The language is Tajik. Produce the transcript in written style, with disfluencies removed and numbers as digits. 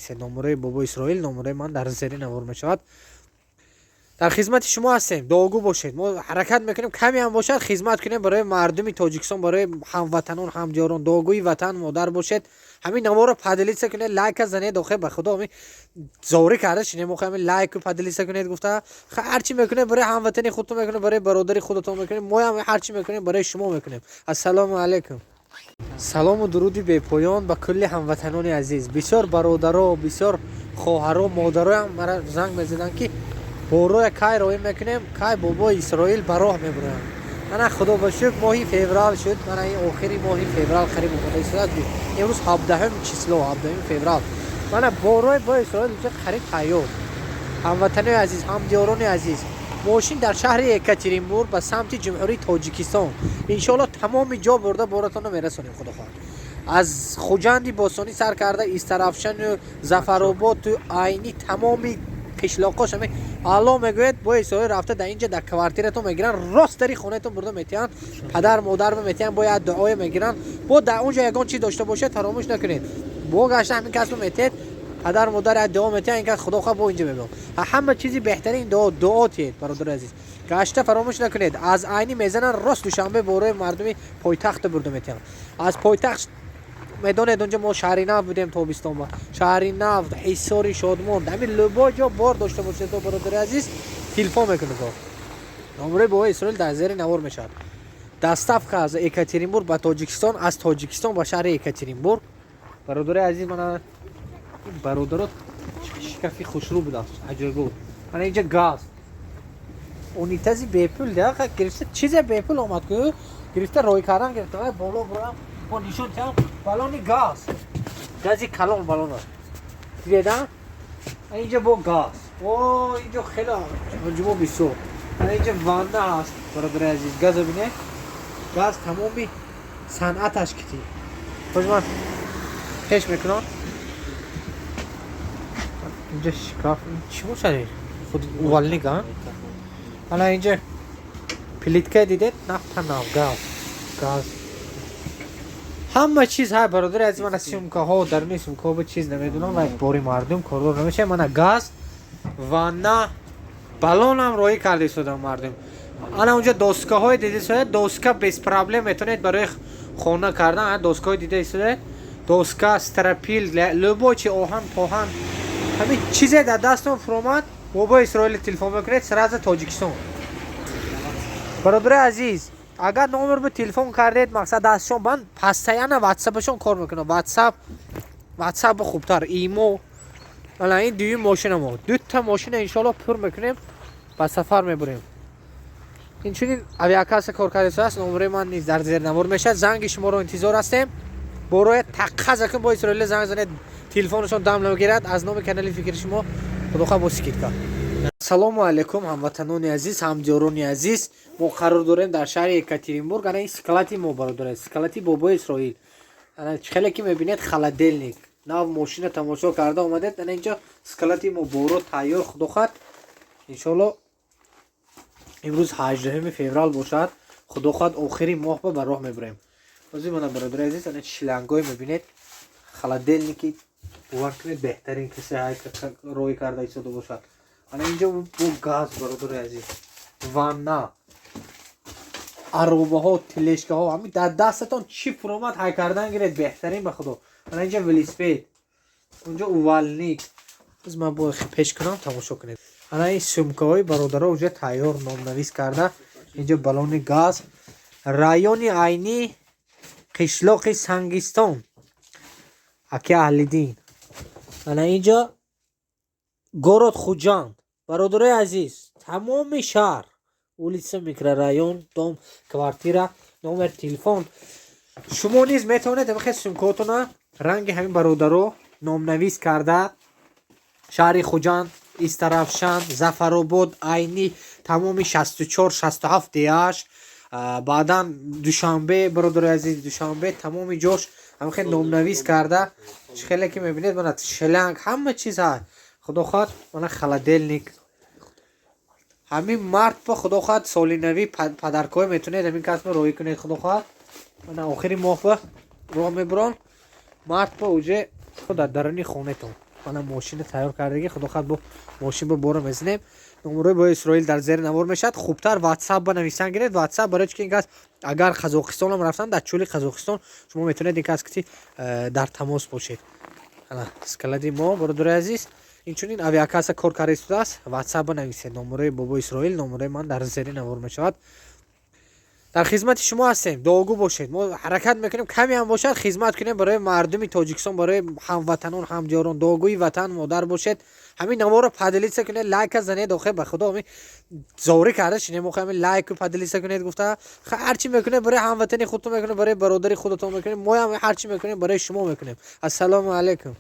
Нависед номерои Бобо Исроил, номерои ман дар зери навор мешавад. Дар хизмати шумо ҳастем, дуогӯ бошед. Мо ҳаракат мекунем, каме ҳам бошад, хизмат кунем барои мардуми Тоҷикистон, барои ҳамватанон, ҳамдиёрон. Дуогӯи ватан модар бошед. Ҳамин наворро поделиться кунед, лайка занед. Охе, ба худо, ҳамин зорӣ карда шинем. Охе, ҳамин лайку поделиться кунед гуфта, ҳарчи мекунед, барои ҳамватани худтон мекунед, барои бародари худатон мекунед. Моям ҳарчи мекунем, барои шумо мекунем. Ассалому алайкум. Салому дуруди бепоён ба кулли ҳамватанони азиз. Бисёр бародаро, бисёр хоҳаро, модароям мара занг мезаданд, ки бороя кай роҳӣ мекунем, кай Бобои Исроил ба роҳ мебуроянд. Мана, худо ба шукр, моҳи феврал шуд. Мана, ин охири моҳи феврал қариб омода истодааст. Имрӯз 17-ум число, 17-уми феврал. Мана, борои Бобои Исроил инҷа қариб тайёр. Ҳамватанои азиз, ҳамдиёрони азиз, мошин дар шаҳри Екатеринбург ба самти Ҷумҳурии Тоҷикистон. Иншоалло, тамоми ҷо бурда боратонро мерасонем, худо хоҳад. Аз Хуҷанди бостонӣ сар карда, Истарафшану Зафароботу Айнӣ, тамоми қишлоқош, ҳами алло мегӯяд, бо Исроил рафта, дар инҷа дар квартиратон мегиранд, рост дари хонаатон бурда метиҳанд, падар модар метиҳанд, бо як дуое мегиранд. Бо дар он ҷо ягон чиз дошта бошед, фаромӯш накунед, бо гашта ҳамин касбо метиҳед, падар модар як дуо метиҳанд, ин кас, худо хоҳад, бо инҷа мебиёд. Ҳама чизи беҳтарин дуо, дуо тиҳед, бародари азиз. Гашта фаромӯш накунед, аз Айнӣ мезананд, рост Душанбе, борои мардуми пойтахта бурда метиҳанд. Аз пойтахт медонед, онҷо мо Шаҳри Нав будем тобистонба, Шаҳри Нав, Ҳисори, Шодмон, ҳамин любой ҷо бор дошта бошед, бародари азиз, телефон мекунед. Номерои Бобои Исроил дар зери навор мешавад. Доставка аз Екатеринбург ба Тоҷикистон, аз Тоҷикистон ба шаҳри Екатеринбург. Бародари азиз, мана бародаро, шкафи хушрӯ будааст, аҷоибо. Мана, инҷа газ, унитази бепул гирифта, чизе бепул омад ку, гирифта рой кардан гирифта. Боло бурам, бо нишон тиҳам. Балони газ, гази калон, балона дидеда. Инҷа бо газ, о, инҷо хеле ҳуҷумо бисёр. Инҷа ванна ҳаст, бародари азиз. Газа бинед, газ тамоми санъаташ кити. Хош, ман пеш мекунам. Инҷа шкаф чӣ бошад? Худ увольник. А ана инҷа плитка дидед, нафта нав, газ, газ, ҳама чиз ҳай, бародари азиз. Мана сумкаҳо, даруни сумкаҳо ба чиз намедонам, вай бори мардум кордор намешавад. Мана газ, ванна, балонам роҳӣ карда истодам мардум. Ана унҷа доскаҳое дида истодаед, доска без проблем метавонед барои хона кардан. Доскаҳое дида истодаед, доска, стропил, любой чи, оҳан поҳан, ҳамин чизе дар дастон фуромад, Бобои Исроили телефон мекунед, сразу Тоҷикистон. Бародари азиз, агар номер ба телефон кардед, мақсад дастшон банд, постоянно ватсапашон кор мекунад. Ватсап, ватсап хубтар, имо. Ана ин дуюм мошина, мо дута мошина иншоалло пур мекунем, ба сафар мебурем. Инчунин авиакасса кор карда аст. Номерои ман низ дар зернавор мешавад. Занги шуморо интизор ҳастем. Бороя таққаза кун, бо Исроила занг занед, телефонашон дам намегирад. Аз номи канали Фикри шумо, худоха, бо скидка. Ассалому алайкум, ҳамватанони азиз, ҳамдиёрони азиз. Мо қарор дорем дар шаҳри Екатеринбург. Ана ин склади мо, бародар, склади Бобои Исроил. Ана, хеле ки мебинед, холодильник нав, мошина тамошо карда омадед. Ана инҷо склади мо, боро тайёр. Худо хоҳад, иншоалло, имрӯз 18 феврал бошад, худо хоҳад, охири моҳ ба роҳ мебурем. Ҳозир мана, бародари азиз, ана шлангое мебинед, холодильники, бовар кунед, беҳтарин, касе роҳӣ карда истода бошад. Ана инҷо бо газ, бародари азиз, ванна, аробаҳо, тележкаҳо, ҳамин дар дастатон чӣ фуромад, ҳай кардан гиред, беҳтарин, ба худо. Ана инҷа велосипед, унҷо увальник. Боз ман бо пеш кунам, тамошо кунед. Ана ин сумкаҳои бародаро уже тайёр, номнавис карда. Инҷо балони газ, райони Айнӣ, қишлоқи Сангистон, аки Аҳлиддин. Ана инҷо город Хуҷанд, бародарои азиз, тамоми шаҳр, улица, микрорайон, дом, квартира, номер телефон. Шумо низ метавонед ҳамихел сумкаҳотона ранги ҳамин бародаро номнавис карда, шаҳри Хуҷанд, Истарафшан, Зафаробод, Айнӣ, тамоми 64, 67 деҳаш, баъдан Душанбе, бародарои азиз, Душанбе, тамоми ҷош ҳамихел номнавис карда. Чӣ хеле ки мебинед, мана шланг, ҳама чиз ҳаст. Худо хоҳад, мана холодильник. Ҳамин март ба, худо хоҳад, соли навӣ подаркҳое метавонед ҳамин касбо роҳӣ кунед. Худо хоҳад, мана охири моҳ ба роҳ мебурон, март ба уже дар даруни хонатон. Мана мошина тайёр кардагӣ, худо хоҳад, бо мошин бо боро мезанем. Номерои бо Исроил дар зери навор мешавад. Хубтар WhatsApp ба нависан гиред. WhatsApp барои чи ки ин кас агар Қазоқистонам рафтан, дар чӯли Қазоқистон шумо метавонед ин кас ки дар тамос бошед. Ана склади мо, бародарои азиз, инчунин авиакасса кор карда истодааст. WhatsApp ба нависед. Номерои бобо Исроил, номерои ман дар зери навор мешавад. Дар хизмати шумо ҳастем, дуогӯ бошед. Мо ҳаракат мекунем, каме ҳам бошад, хизмат кунем барои мардуми Тоҷикистон, барои ҳамватанон, ҳамдиёрон. Дуогӯи ватан, модар бошед. Ҳамин наворро поделиться кунед, лайка занед. Охе, ба худо, ҳамин зорӣ карда шинем. Охе, ҳамин лайку поделиться кунед гуфта, ҳарчи мекунед, барои ҳамватани худтон мекунед, барои бародари худатон мекунед. Моям ҳарчи мекунем, барои шумо мекунем. Ассалому алайкум.